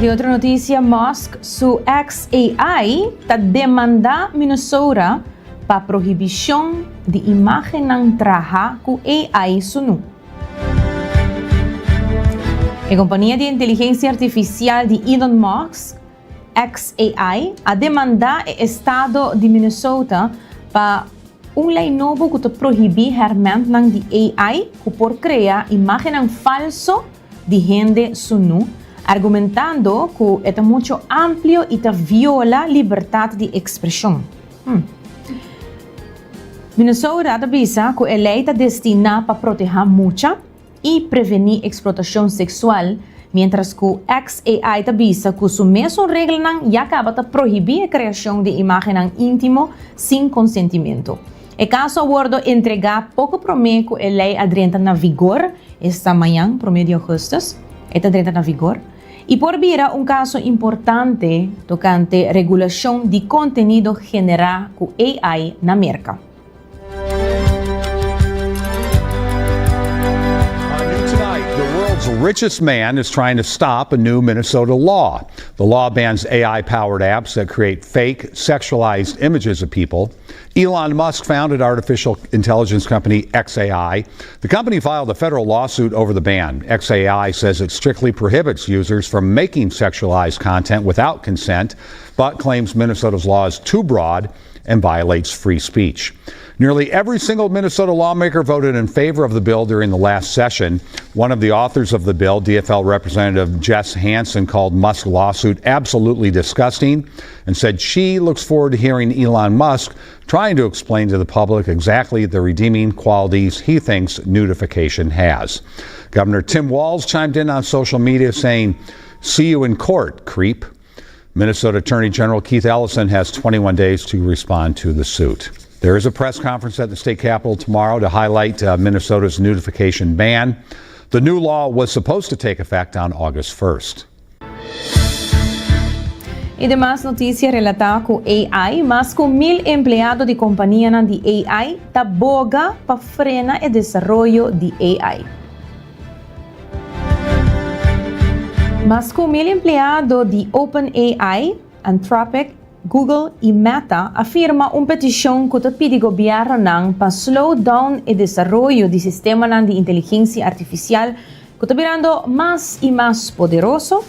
Di otro noticia, Musk su XAI ta demanda Minnesota pa prohibicion di imagennan traha cu AI sunu. E compania di inteligencia artificial di Elon Musk, XAI, a demanda e estado di Minnesota pa. Un lei nobo ku ta prohibí hèrmèntnan di AI ku por krea imágennan falso di hende sunú, argumentando ku e ta mucho amplio i ta viola libertat di ekspreshon. Minnesota ta bisa ku e lei ta destiná pa protehá mucha i prevení eksplotashon seksual, miéntras ku xAI ta bisa ku su mesun reglanan ya kaba ta prohibí e kreashon di imágennan íntimo sin konsentimentu. E kaso a wordo entregá poko promé ku e lei a drenta na vigor, esta mañan, promé di ougùstùs, e ta drenta na vigor, i por bira un kaso importante tokante regulashon di kontenido generá ku AI na Merka. New tonight, the world's richest man is trying to stop a new Minnesota law. The law bans AI powered apps that create fake, sexualized images of people. Elon Musk founded artificial intelligence company XAI. The company filed a federal lawsuit over the ban. XAI says it strictly prohibits users from making sexualized content without consent, but claims Minnesota's law is too broad and violates free speech. Nearly every single Minnesota lawmaker voted in favor of the bill during the last session. One of the authors of the bill, DFL Representative Jess Hansen, called Musk's lawsuit absolutely disgusting and said she looks forward to hearing Elon Musk trying to explain to the public exactly the redeeming qualities he thinks nudification has. Governor Tim Walz chimed in on social media saying, See you in court, creep. Minnesota Attorney General Keith Ellison has 21 days to respond to the suit. There is a press conference at the state capitol tomorrow to highlight uh, Minnesota's nudification ban. The new law was supposed to take effect on August 1st. I demas notisia relatá ku AI, Mas ku mil empleado di kompanianan di AI ta boga pa frena e desaroyo di AI. Mas ku mil empleado di OpenAI, Anthropic, Google i Meta a firma un petishon ku ta pidi gobièrnunan pa slow down e desaroyo di sistemanan di inteligensia artifisial ku ta birando mas i mas poderoso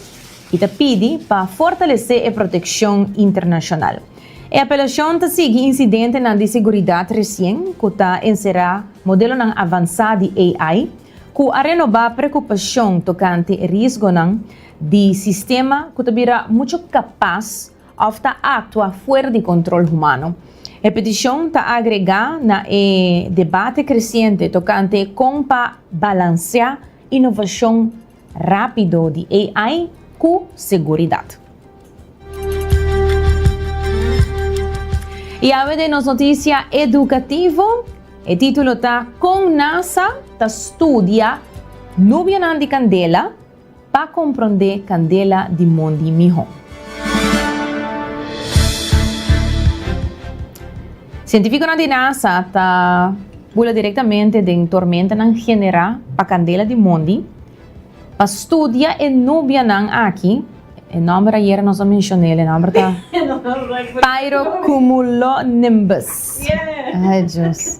i ta pidi pa fortalesé e protekshon internashonal. E apelashon ta sigui insidentenan di seguridat resien ku ta enserá modelonan avansá di AI ku a renobá preokupashon tokante e riesgonan di sistema ku ta bira muchu kapas òf ta aktua fuera di kontrol humano. E petishon ta agregá na e debate kresiente tokante kon pa balanseá inovashon rápido di AI ku seguridat. I awe den nos notisia edukativo, e título ta Kon NASA ta studia nubianan di kandela Pa komprondé kandela di mondi mihó. Sientífikonan di NASA ta bula direktamente den tormentanan generá pa kandela di mondi pa studia e nubianan aki. E nòmber ayera nos a menshon'el, e nòmber ta Pyrocumulonimbus. Ay Dios.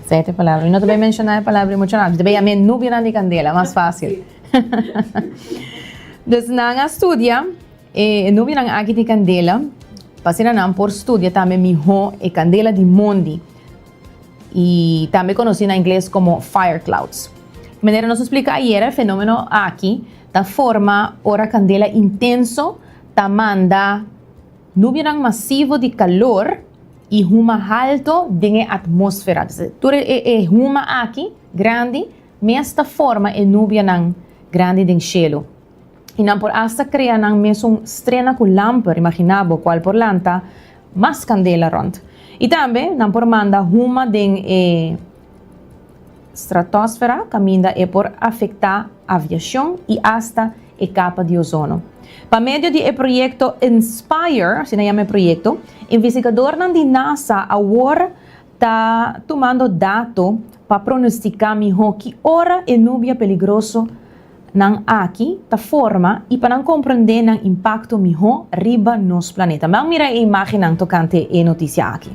Esei ta e palabra. Mi no ta bay menshoná e palabra ei mucho rato. Mi ta bay yam'é nubianan di kandela, mas fásil. Dus nan a studia e nubianan aki di kandela pa asina nan por studia tambe mihó e kandela di mondi i tambe konosí na ingles komo fire clouds. Manera nos a splika ayera e fenómeno aki ta forma ora kandela intenso ta manda nubianan masivo di kalor i huma halto den e atmósfera. Tur e huma aki grandi Mes ta forma e nubianan grandi den shelu, i nan por asta krea nan mesun strena ku lamper, imaginá bo, kual por lanta mas kandela rònt. I tambe nan por manda huma den e stratosfera kaminda e por afektá aviashon i asta e kapa di ozono. Pa medio di e proyekto Inspire, asina yama e proyekto, investigadornan di NASA awor Ta tumando dato pa pronostica miho ki ora e nubia peligroso nan aki ta forma y pa nan comprende nan impacto miho riba nos planeta. Ban mira e imagennan tocante e noticia aki.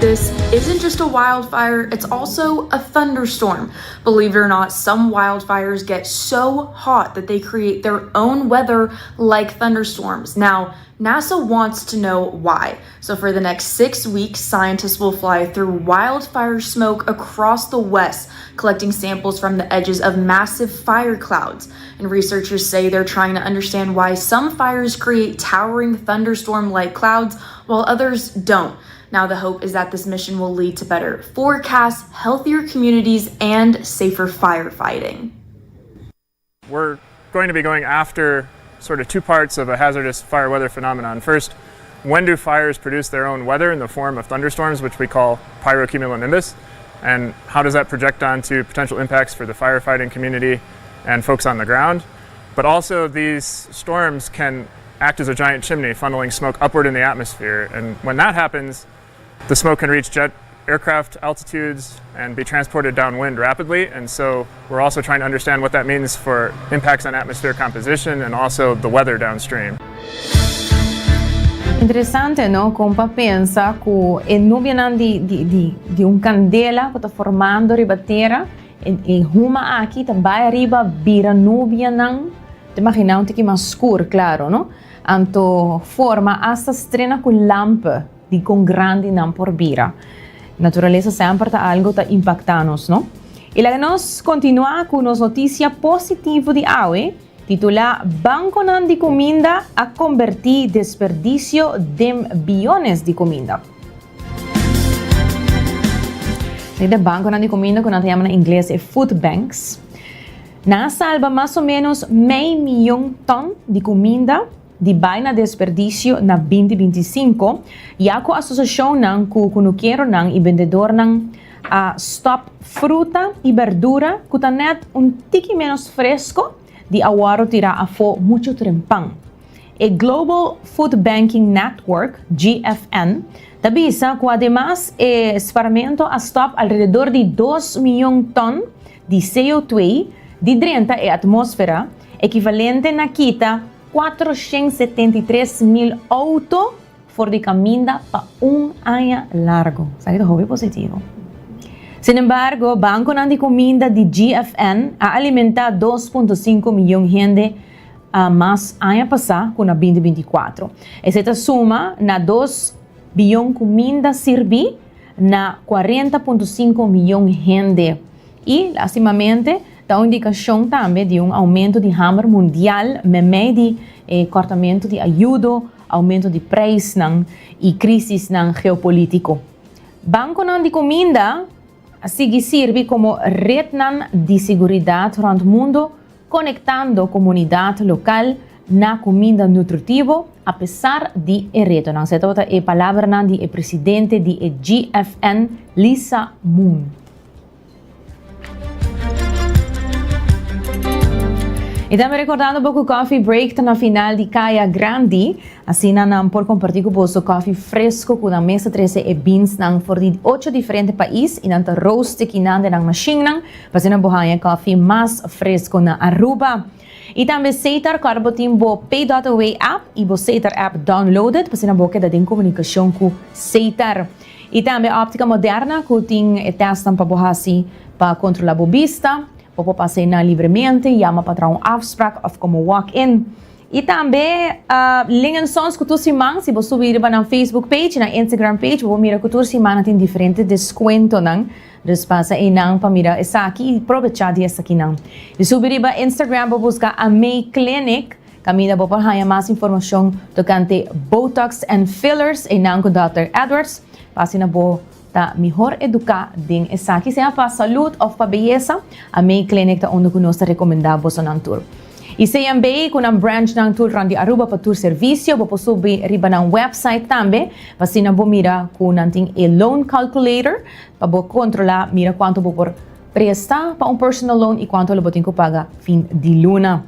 Dus. isn't just a wildfire, it's also a thunderstorm. Believe it or not, some wildfires get so hot that they create their own weather like thunderstorms. Now, NASA wants to know why. So, for the next six weeks, scientists will fly through wildfire smoke across the West, collecting samples from the edges of massive fire clouds. And researchers say they're trying to understand why some fires create towering thunderstorm like clouds while others don't. Now, the hope is that this mission will lead to better forecasts, healthier communities, and safer firefighting. We're going to be going after sort of two parts of a hazardous fire weather phenomenon. First, when do fires produce their own weather in the form of thunderstorms, which we call pyrocumulonimbus? And how does that project onto potential impacts for the firefighting community and folks on the ground? But also, these storms can act as a giant chimney, funneling smoke upward in the atmosphere. And when that happens, the smoke can reach jet aircraft altitudes and be transported downwind rapidly. And so we're also trying to understand what that means for impacts on atmosphere composition and also the weather downstream. Interesante, no? Con pa pensa cu e nubianan di, di, di, di un candela cu ta formando riba tera, e, e huma aki ta bay ariba bira nubianan, te imagina un tiki mas scur, claro, no? Anto forma hasta strena cu lampe di con grandi nan por bira. Naturalesa semper ta algo ta impacta nos, no? Y laga nos continua cu nos noticia positivo di awe, titula Banconan di Cuminda a conberti desperdicio den biones di cuminda. E banconan di cuminda cu nan ta yama na ingles e food banks. Nan a salba mas o menos mei miyon ton di cuminda di bai na desperdicio na 2025, ya cu asociacionnan cu cunukeronan y bendedornan a stop fruta y berdura cu ta net un tiki menos fresco di a wordo tira afo mucho trempan. E Global Food Banking Network, GFN, ta bisa cu ademas e sparamento a stop alrededor di dos miyon ton di CO2 di drenta e atmosfera, ekivalente na kita 473 mil outo for di kaminda pa un aña largu. Esaki ta hopi positivo. Sinembargo, bankonan di kuminda di GFN a alimentá 2.5 miyon hende mas aña pasá ku na 2024. Esei ta suma na 2 biyon kuminda sirbí na 40.5 miyon hende. I, lastimamente, ta un indikashon tambe di un oumento di hamber mundial meimei di e kòrtamentu di ayudo, oumento di preisnan i krisisnan geopolítiko. Bankonan di kuminda a sigui sirbi komo retnan di siguridat rònt mundu, konektando komunidat lokal na kuminda nutritivo apesar di e retonan. Esei tabata e palabranan di e presidente di e GFN, Lisa Moon. Y tambe recordando bo cu Coffee Break ta na final di Caya Grandi, asina nan por comparti cu boso coffee fresco cu nan mes ta trece e beans nan for di ocho diferente pais y nan ta roast ki nan den nan machine nan pa asina bo haya coffee mas fresco na Aruba. Y tambe Setar cu bo tin bo Pay.away app y bo Setar app downloaded pa asina bo keda den comunicacion cu Setar. Y tambe Optica Moderna cu tin e testnan pa bo haci pa controla bo bista. Bo por pasa eynan libremente, yama pa traha un afspraak of como walk-in. Y tambe Ling and Sons cu tur siman, si bo subi riba nan Facebook page y nan Instagram page, bo por mira cu tur siman nan tin diferente descuentonan. Dus pasa eynan pa mira esaki y probecha di esakinan. Y subi riba Instagram bo busca Amey Clinic. Kaminda bo por haña mas informashon tokante Botox and fillers einan ku Dòkter Edwards pa asina bo ta mihor eduká den esaki sea pa salud òf pa beyesa. Amei Clinic ta unda ku nos ta rekomendá bosonan tur. I CMB ku nan branchnan tur rònt di Aruba pa tur servisio. Bo por subi riba nan website tambe pa asina bo mira ku nan tin e loan calculator pa bo kontrolá mira kuantu bo por presta pa un personal loan i kuantu lo bo tin ku paga fin di luna.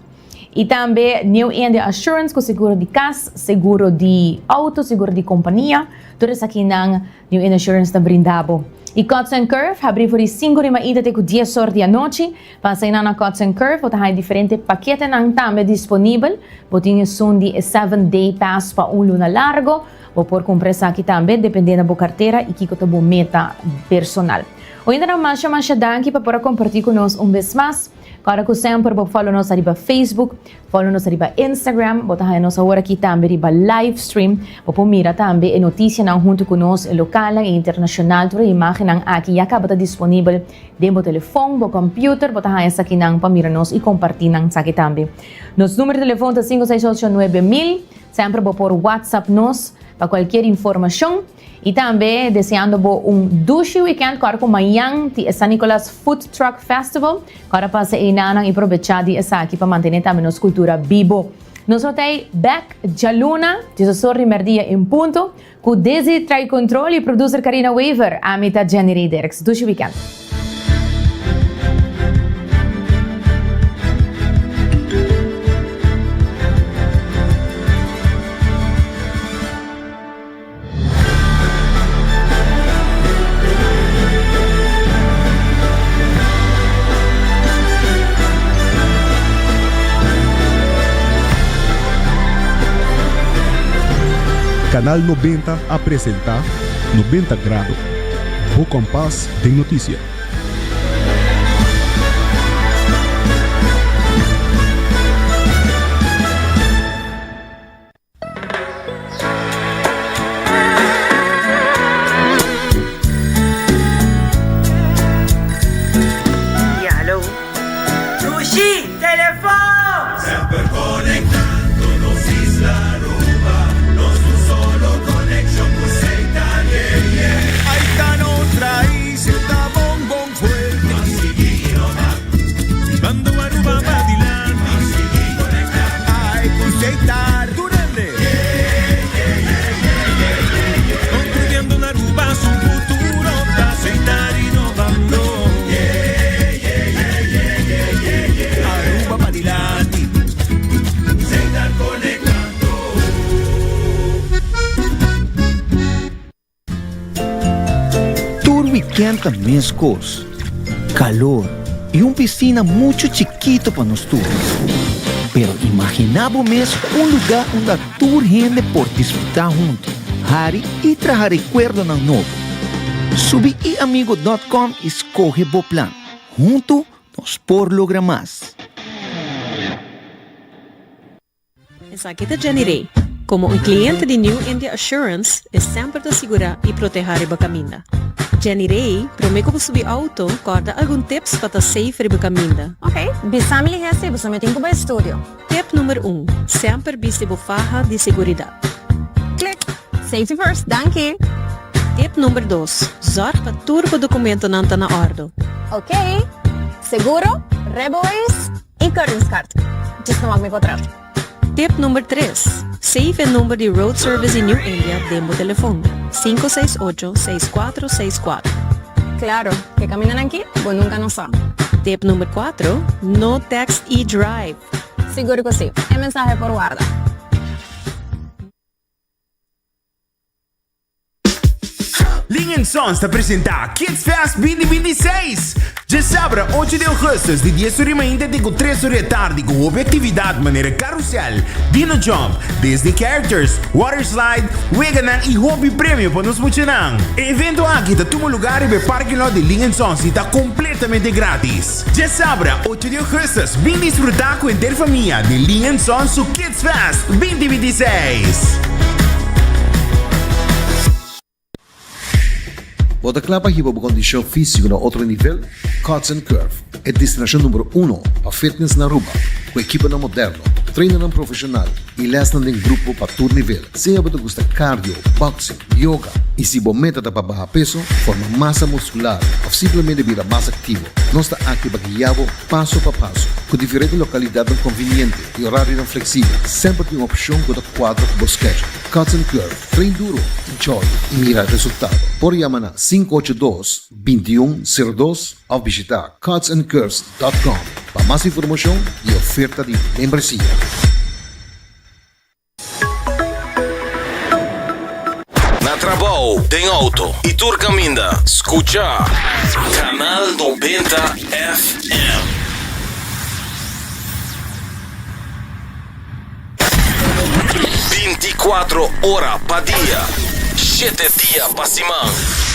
Y tambe New India Assurance cu seguro di cas, seguro di auto, seguro di compania. Tur esakinan New India Assurance ta brinda bo. Y Cuts and Curve, habri for di sinku di mainta te ku dies or di anochi. Pasa einan na Cuts and Curve, bo ta haña diferente paketenan tambe disponibel. Bo tin esun di e seven day pass pa un luna largo. Bo por kumpra esaki tambe depende na bo kartera y kiko ta bo meta personal. Oyentenan masha masha danki pa por a komparti ku nos un bes mas. Kòrda ku semper bo follow nos ariba Facebook, follow nos ariba Instagram, bo ta haña nos awor aki tambe riba live stream. Bo por mira tambe e notisianan huntu ku nos, e lokalnan, e internashonal, tur e imágennan aki ya kaba ta disponibel den bo telefon, bo computer, bo ta haña esakinan pa mira nos i kompartí nan esaki tambe. Nos numero di telefon ta sinku seis ocho nuebe mil, semper bo por WhatsApp nos pa kualkier informashon. I tambe deseando bo un dushi weekend ku ora ku mañan ti e San Nicolas Food Truck Festival. Ku ora pasa einanan i probechá di esaki pa mantené tambe nos kultura bibo. Nos lo ta ei bèk djaluna, diesosor di mèrdia en punto, ku Desi trae control i producer Karina Wever. Ami ta Jenny Rey Dirks. Dushi weekend. Canal 90 a presenta 90 Grado, bo kompas den noticia. Ya, hallo. Dushi, telefon! Semper conectando nos isla Aruba, nos un solo conexion cu Seitan, yeah, yeah. Ahí ta nos raiz, ta bon bon fuerte. Pa sigui innova. Bando Aruba pa dilanti. Pa sigui conecta. Ay, cu Seitar. Durante. Construyendo un Aruba su futuro ta Seitar innovando. Aruba pa dilanti. Seitar conectando. Tur weekend ta mescos, calor y un piscina mucho chikito pa nos tur. Pero imagina bo mes un lugar unda tur hende por disfruta hunto, hari y traha recuerdonan nobo. Subi iamigo dot com y scoge bo plan. Hunto nos por logra mas. Esaki ta Jenny Rey. Komo un kliente di New India Assurance, e semper ta sigurá i protehá riba kaminda. Jenny Rey, promé ku bo subi outo, kòrda algun tips pa ta safe riba kaminda. Ok, bisa mi lihé si boso mi tin ku bai studio. Tip number un, Semper bisti bo faha di seguridat. Klik! Safety first, danki! Tip number dos, Zorg pa tur bo dokumentonan ta na òrdu. Ok, seguro, rijbewijs i keuringscard. Djis no wak mi potret. Tip number tres, Save e number di Road Service di New India den bo telefon, 568 6464. Claro, ke camindanan aki bo nunca no sa. Tip number cuatro, No text i drive. Sigur cu si, e mensahe por warda. Ling and Sons ta presenta Kids Fest 2026! Djasabra ocho di augustus di dies ora di mainta te ku tres ora di atardi ku hopi aktividat manera karusel, dino jump, Disney characters, water slide, weganan i hopi premio pa nos muchanan. E evento aki ta tuma lugar riba e parking lot di Ling and Sons i ta kompletamente gratis. Djasabra ocho di augustus bin disfruta ku henter famia di Ling and Sons su Kids Fest 2026! Bo ta kla pa hiba bo kondishon físiko na otro nivel? Cuts and Curve, e destinashon numero uno pa fitness na Aruba, ku ekiponan moderno, trainernan profeshonal i lèsnan den grupo pa tur nivel. Sea bo ta gusta cardio, boxing, yoga, i si bo meta ta pa baha peso, forma masa muskular òf simplemente bira mas aktivo, nos ta aki pa guia bo paso pa paso. Ku diferente lokalidatnan konviniente i orarionan fleksibel, semper tin un opshon ku ta kuadra ku bo schedule. Cuts and Curve, train duro, enjoy i mira resultado. Por yama na 582 21 02 òf bishita cutsandcurves dot com pa mas informashon i oferta di membresia. Na trabou. Den auto y tur caminda, scucha Canal 90 FM. 24 ora pa dia, shete dia pa siman.